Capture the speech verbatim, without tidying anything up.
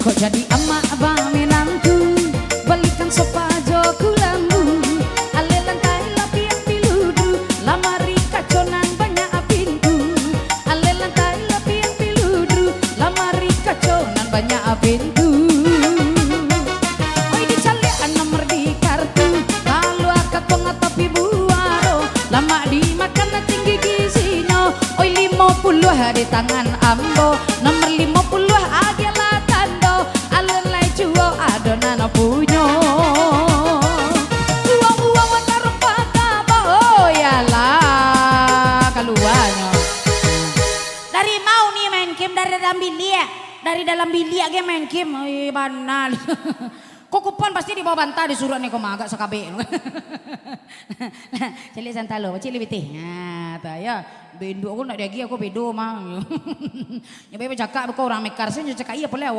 Kok jadi amak baminantu, balikan sofa jo kulambu, aleh lantai lapiak piludru, lamari kaco nan banyak pintu, aleh lantai lapiak piludru, lamari kaco nan banyak pintu. Oi, dicaliak nomor di kartu, kalua ka tongah tapi buaro, lamak dimakan tinggi gizinyo. Oi, limo puluah di tangan ambo, nomor limo puluah agiahlah tando, alun lai juo ado nan punyo. Uang-uang watarumpah kaba, oh yalah, kaluanyo. Dari mau ni main game, dari dalam biliak, dari dalam biliak ge main game, oi, banal. Ko kupon pasti di bawah banta disuruah ni, ko magak sakabek. Caliak santalo, caliak pitih. Nah, tu yo. Benduk ko nak diagiah ko bedo mah. Nyo bae bacakak beko urang Mekar, sen nyo cakak iyo pulai awak.